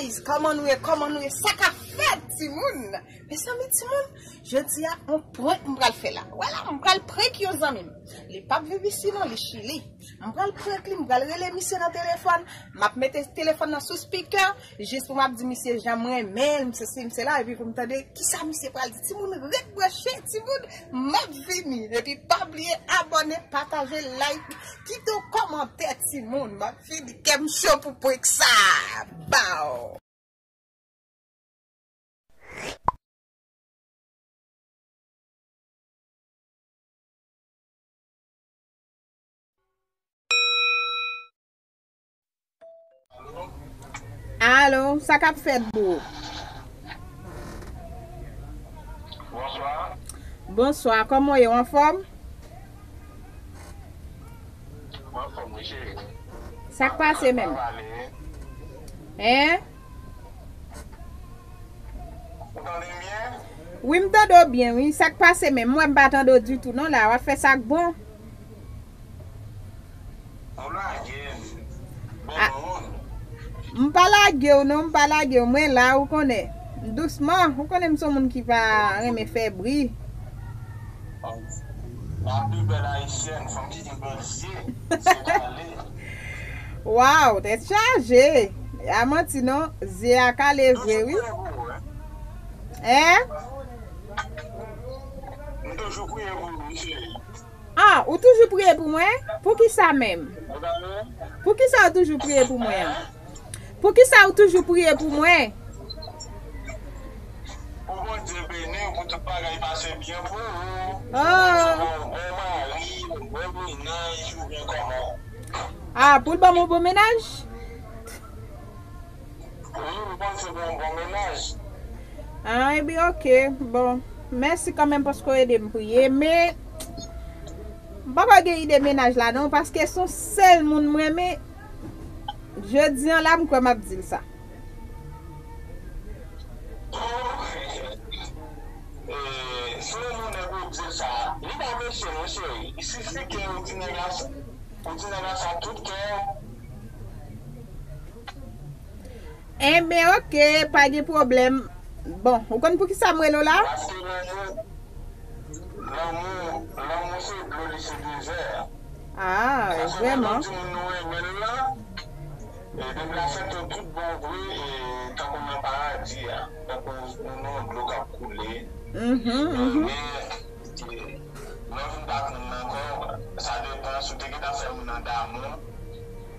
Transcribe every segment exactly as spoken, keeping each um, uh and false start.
Guys, kòman nou ye? Kòman nou ye? Sa k ap fèt, timoun? Mezanmi, timoun, jodi a, on prank m pral fè la. Wè la, m pral prank yon zanmi m. Li p ap viv isi non, li Chili. M pral prank li, m pral rele misye nan telefòn. M ap mete telefòn nan sou speaker, jis pou m ap di misye jan m renmen l, m sesi, m sela, epi pou m tande kisa misye pral di. Timoun, ret branche, timoun, m ap vini. Epi pa bliye abòne, pataje, like, kite yon kòmantè, timoun. M ap vini, kè m cho pou prank sa. Bow! Alo, sa k ap fèt, bro? Bonswa. Bonswa, kòman w ye? W anfòm? Mwen anfòm wi, cheri. Sa k pase menm? Hein? Ou tande m byen? Wi, m tande w byen, wi. Sa k pase menm? Mwen, m pa tande w ditou, non, la. W ap fè sa k bon. Ou lage m. Bon, ah, moun. M pa lage w, non, m pa lage w. Mwen la, ou konnen. Dousman, ou konnen m se yon moun ki pa renmen fè bri. La pi bèl ayisyèn, fanm ki gen bèl zye, zye kale. Waw, tèt chaje. A manti non, zye a kale vre, wi. Toujou priye pou ou, hein? Hein? M toujou priye pou ou, wi, cheri. Ah, ou toujou priye pou mwen? Poukisa menm? Poukisa ou toujou priye pou mwen an? Poukisa ou toujou priye pou mwen? Pou Bondye beni w, pou tout bagay pase byen pou ou. Oh. Pou Bondye ba w bon mari, yon bon mennaj, oubyen kòman? Ah, pou l ban m yon bon mennaj? Wi, m panse pou yon bon mennaj. Ah, ebyen, oke. Bon, mèsi kanmenm paske w ede m priye, men m poko gen ide mennaj la non, paske se yon sèl moun m renmen. Jodi an la, m kwè m ap di l sa. Bon, e, si yon moun nèg ou di l sa, li pa peche non, cheri. Il suffit que ou di nèg la sa, ou di nèg la sa tout kè w. Enben, oke, pa gen pwoblèm. Bon, ou konn poukisa m rele w la? Paske lanmou, lanmou, lanmou se dlo, li se dezè. Ah, vrèman. Yon timoun nou renmen l la, e depi l aksepte w tout bon vre, e tankou nan paradi a, tankou nou nan yon dlo k ap koule. Mhm, mhm. Men, e, lè w vin pa konn l ankò, sa depann si w te gentan fè moun nan damou,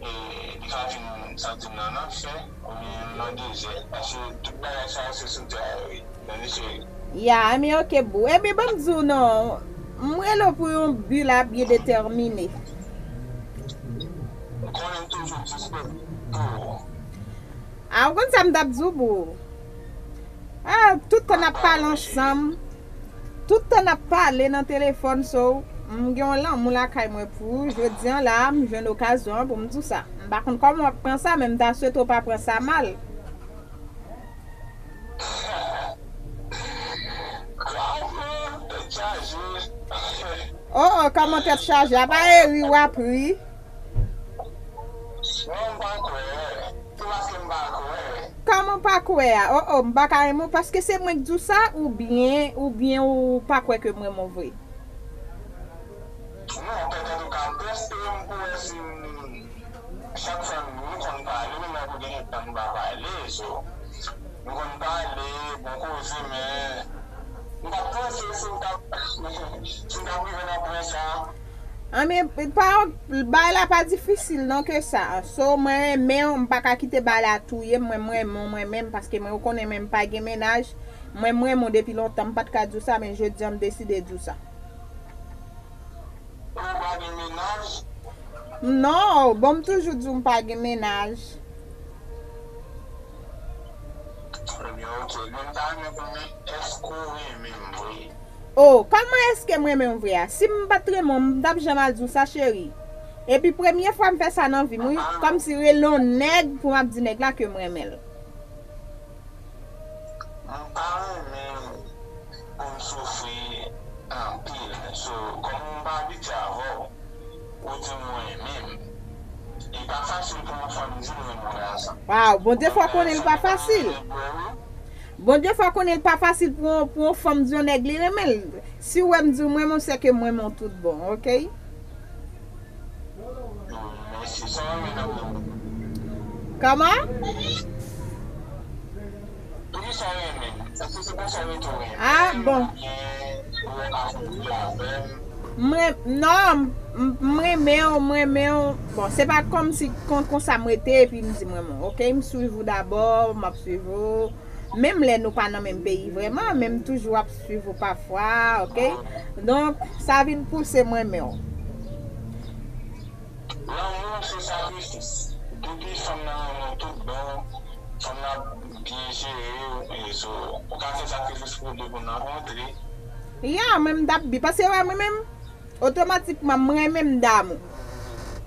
e li ka vin santi l nan lanfè, oubyen nan dezè. Paske tout bagay sa yo se sou tè a yo ye. Tande cheri. Ya, enben oke boo. Enben ban m di w non, m rele w pou yon bi la byen detèmine. Ou konnen m toujou disponib pou ou. A, ou konn sa m t ap di w boo? Ah, tout tan n ap pale ansanm, tout tan n ap pale nan telefòn, so, m gen yon lanmou lakay mwen pou ou. Jodi an la, m jwenn okazyon an pou m di w sa. M pa konn kòman w ap pran sa, men m ta swete w pa pran sa mal. Kòman tèt chaje? Oh, oh, kòman tèt chaje? A pa e ri w ap ri? Non, m pa kwè. Se paske m pa kwè. Kòman w pa kwè a? Oh, oh, m pa ka renmen w paske se mwen k di w sa, oubyen, oubyen ou pa kwè ke m renmen w vre? Non, pètèt ou ka teste m pou wè si m, chak fwa nou konn pale, menm lè pou gen tan nou pa pale, so, nou konn pale, bon koze, men m pa t panse si m t ap, si m t ap rive nan pwen sa. Anben, pa, bagay la pa difisil non ke sa. So, mwen renmen w, m pa ka kite bagay la touye m, mwen, mwen renmen w, mwen menm, paske mwen, ou konnen, mwen, m pa gen mennaj. Mwen, mwen renmen w depi lontan, m pa t ka di w sa, men jodi an, m deside di w sa. Ou pa gen mennaj? Non, bon, m toujou di w m pa gen mennaj. Ebyen, oke, men m ta renmen konnen, èske w renmen m vre? Oh, kòman èske m renmen w vre a? Si m pa t renmen w, m t ap janm al di w sa, cheri. Epi premye fwa m fè sa nan vi m, wi, kòmsi rele yon nèg pou m ap di nèg la ke m renmen l. M pa renmen pou m soufri anpil. So, kòm m pa abitye avè w, ou di m ou renmen m. E Pa fasil pou yon fanm di l renmen w la sa. Waw, Bondye fè w konnen l pa fasil. Bondye fè w konnen l pa fasil pou yon, pou yon fanm di yon nèg li renmen l. Si w wè m di w m renmen w, se ke m renmen w tout bon, oke? Mèsi, sa w renmen nan moun. Kòman? Poukisa w renmen m? Èske se konsa w rete w renmen m? Ah, bon. Oubyen ou wè pa fon di avè m? M ren-, non, m, m renmen w, m renmen w. Bon, se pa kòmsi kon, konsa m rete epi m di m renmen w, oke? M swiv ou dabò, m ap swiv ou. Menm lè nou pa nan menm peyi vrèman, men m toujou ap swiv ou pafwa, oke? Donk, sa vin pouse m renmen w. Lanmou se sakrifis. Depi fanm nan renmen w tout bon, fanm nan ap byen jere w, e so, ou ka fè sakrifis pou de pou n rankontre. Ya, mwen m t ap bi, paske wè mwen menm, otomatikman, m renmen m damou.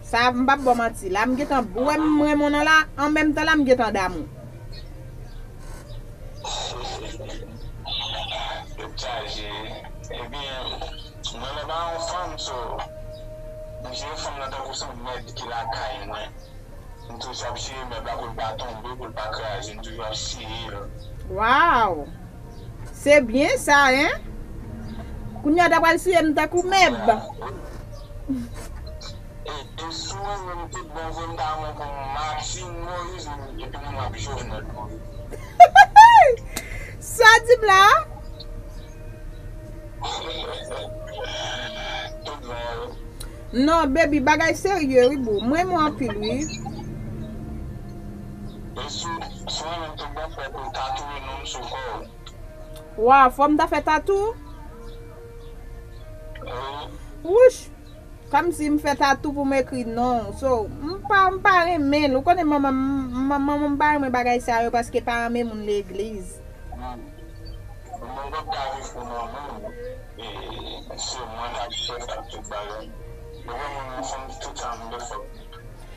Sa, m p ap ba w manti. La, m gentan, ou wè m renmen w nan la, an menm tan la, m gentan damou. Tèt chaje. Ebyen, mwen menm pa yon fanm, so, m jere fanm nan tankou se yon mèb ki lakay mwen. M toujou ap siye mèb la pou l pa tonbe, pou l pa kraze. M toujou ap siye l. Waw! Se byen sa, en? Kounye a w ta pral siye m tankou mèb. E, e si w renmen m tout bon vre, m ta renmen pou Martine Moïse epi nou ap Jovenel Moïse. Sa w di m la? Tout bon. Non, baby, bagay serye, wi, boo. M renmen w anpil, wi. E si, si w renmen m tout bon, fò w tatouye non m sou kò w. Waw, fò m ta fè tatou? Wi. Wouch! Kòmsi m fè tatou pou m ekri non w. So, m pa, m pa renmen l. Ou konnen manman m, manman m pa renmen bagay sa yo paske pa renmen moun legliz. Mwen p ap ka viv pou manman m. E se mwen k ap chèf ak tout bagay. Mwen renmen yon fanm tout sa m vle fòk.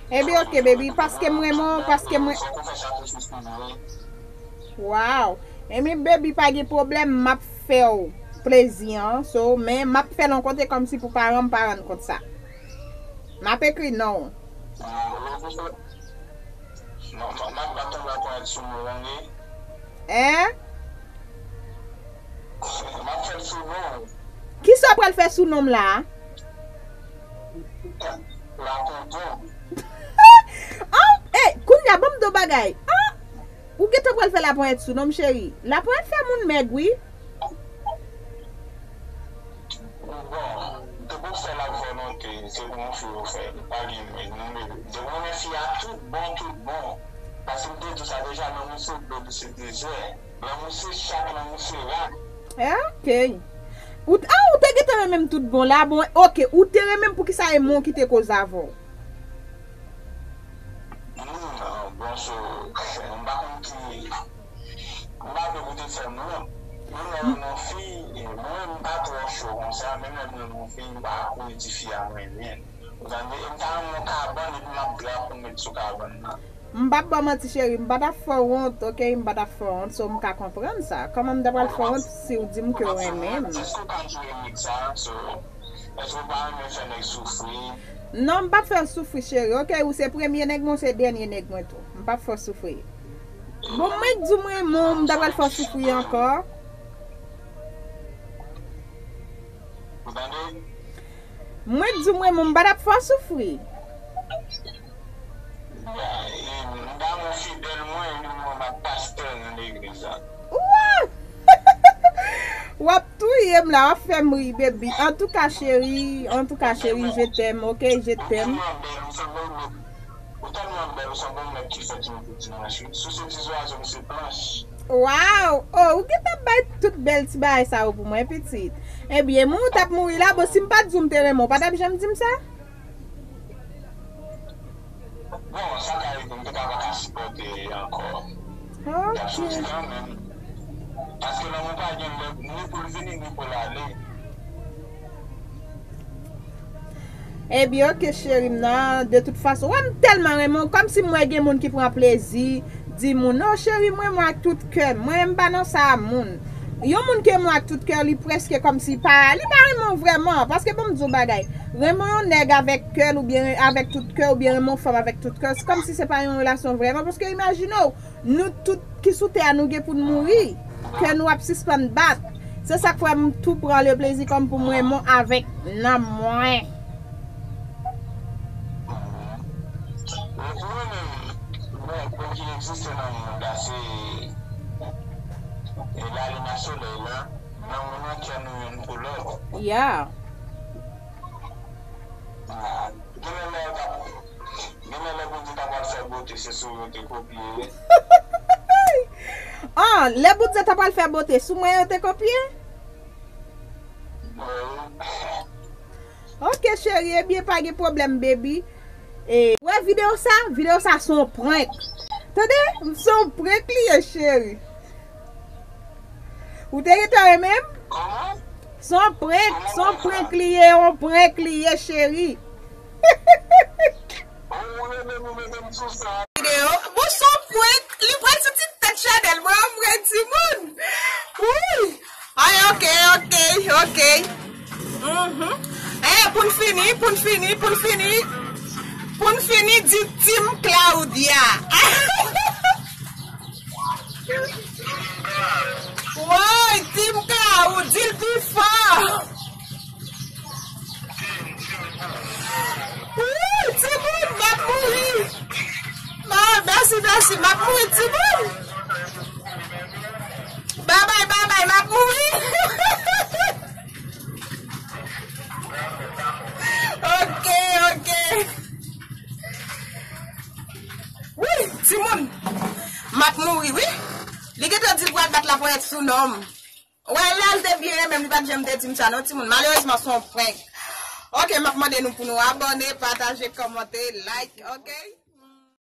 Ebyen, oke, baby, paske m renmen w, paske mwen... Fòk ou fè sakrifis pou mwen. Waw. Ebyen, baby, pa gen pwoblèm, m ap fè w plezi an. So, men m ap fè l yon kote kòmsi pou paran m pa rann kont sa. M ap ekri non w. Non, non, m ap bat yon laponyèt sou non w, wi. Hein? M ap fè l sou non w. Kisa w pral fè sou non m la a? Lakonprann. Ah, eh, kounye a, ban m di w bagay. Ah, ou gentan pral fè laponyèt sou non m, cheri. Laponyèt fè moun mèg, wi. Bon, depi w fè l ak volonte, se pou yon fi ou fè l. Pa gen mèg non, bebe. Depi w renmen fi a tout bon, tout bon. Paske m te di w sa deja, lanmou se dlo, li se dezè. Lanmou se chat, lanmou se rat. Eh, ok. Ou t-, ah, ou te gentan renmen m tout bon la. Bon, ok, ou te renmen m, poukisa e mwen ki te koze avè w? Hmm, bon, so, m pa konn ki, m pa vle pou te fè m wont. Menm lè m renmen yon fi, e, mwen, m pa twò cho konsa, menm lè m renmen yon fi, m pa kouri di fi a m renmen l. Ou tande? E m ta renmen yon kabann epi m ap dra pou m met sou kabann nan. M p ap ba w manti, cheri, m pa t ap fè w wont, ok? M pa t ap fè w wont, so m ka konprann sa. Kòman m ta pral fè w wont si w di m ke w renmen m? Èske w pa di remèd sa, so, èske w pa renmen fè nèg soufri? Non, m p ap fè w soufri, cheri, ok? Ou se premye nèg mwen, ou se dènye nèg mwen tou. M p ap fè w soufri. Bon, mwen k di w m renmen w, m ta pral fè w soufri ankò. Ou tande? Mwen k di w m renmen w, m pa t ap fè w soufri. Ya, e, m damou fidèl mwen, e nou mwen m ap pastè nan legliz la. Wa! W ap touye m la, w ap fè m ri, baby. Antouka, cheri, antouka, cheri, je t'aime, ok, je t'aime. Ou tèlman bèl, ou sanble yon mèt, ou tèlman bèl, ou sanble yon mèt ki fèt yon jou dimanch, wi. Si w se ti zwazo, m se planch. Waw! Oh, ou gentan bay tout bèl ti bagay sa yo pou mwen, pitit. Ebyen, mwen ou t ap mouri la, bon, si m pa t di w m te renmen w, ou pa t ap janm di m sa? Bon, sa ka rive, m te ka pa ka sipòte ankò. M t ap soti kanmenm. Paske lanmou pa gen lè, ni pou l vini, ni pou l ale. Ebyen, ok, cheri m nan, de tout fason, wè m tèlman renmen w, kòmsi m wè gen moun ki pran plezi, di moun, "Oh, cheri, m renmen w ak tout kè m, mwen, m pa nan sa a, moun." Yon moun ke renmen w ak tout kè, li prèske kòmsi pa, li pa renmen w vrèman. Paske ban m di w bagay, renmen yon nèg avèk kè l oubyen avèk tout kè, oubyen renmen yon fanm avèk tout kè, se kòmsi se pa yon relasyon vrèman. Paske imajine w, nou tout ki sou tè a, nou gen pou n mouri. Kè nou ap sispann bat. Se sa k fè m tou pran le plezi kòm pou m renmen w avèk nanm mwen. Bon, pou mwen menm, bon, bon ki egziste nan mond la, se, e, lalin ak solèy la, nan mond nan kè nou youn pou lòt. Yeah. Ah, gen lè lè w t ap, gen lè lè Bondye ta pral fè bote, se sou ou yo te kopye. Ah, lè Bondye ta pral fè bote, sou mwen yo te kopye? Wi. Ok, cheri, ebyen, pa gen pwoblèm, baby. E, wè videyo sa? Videyo sa se yon prank. Tande? Se yon prank li ye, cheri. Ou te gentan renmen m? Kòman? Se yon prank, se yon prank li ye, yon prank li ye, cheri. Ou renmen m, ou mete m sou sa. Videyo. Bon, se yon prank, li pral soti nan tèt Chanèl mwen, an mwen, timoun. Wi. Ay, ok, ok, ok. Mhm. Eh, pou n fini, pou n fini, pou n fini. Pou n fini, di Team Claudia. Woy, Team Claudia, di l pi fò. Woy, timoun, m ap mouri. Ah, mèsi, mèsi, m ap mouri, timoun. Babay, babay, m ap mouri. Ok, ok. Wi, timoun. M ap mouri, wi. Li gentan di l pral bat laponyèt sou non m. Wè, lè l te byen renmen m, li pa t janm te di m sa, non, timoun. Malerezman, se yon prank. Ok, m ap mande nou pou nou abòne, pataje, kòmante, like, ok?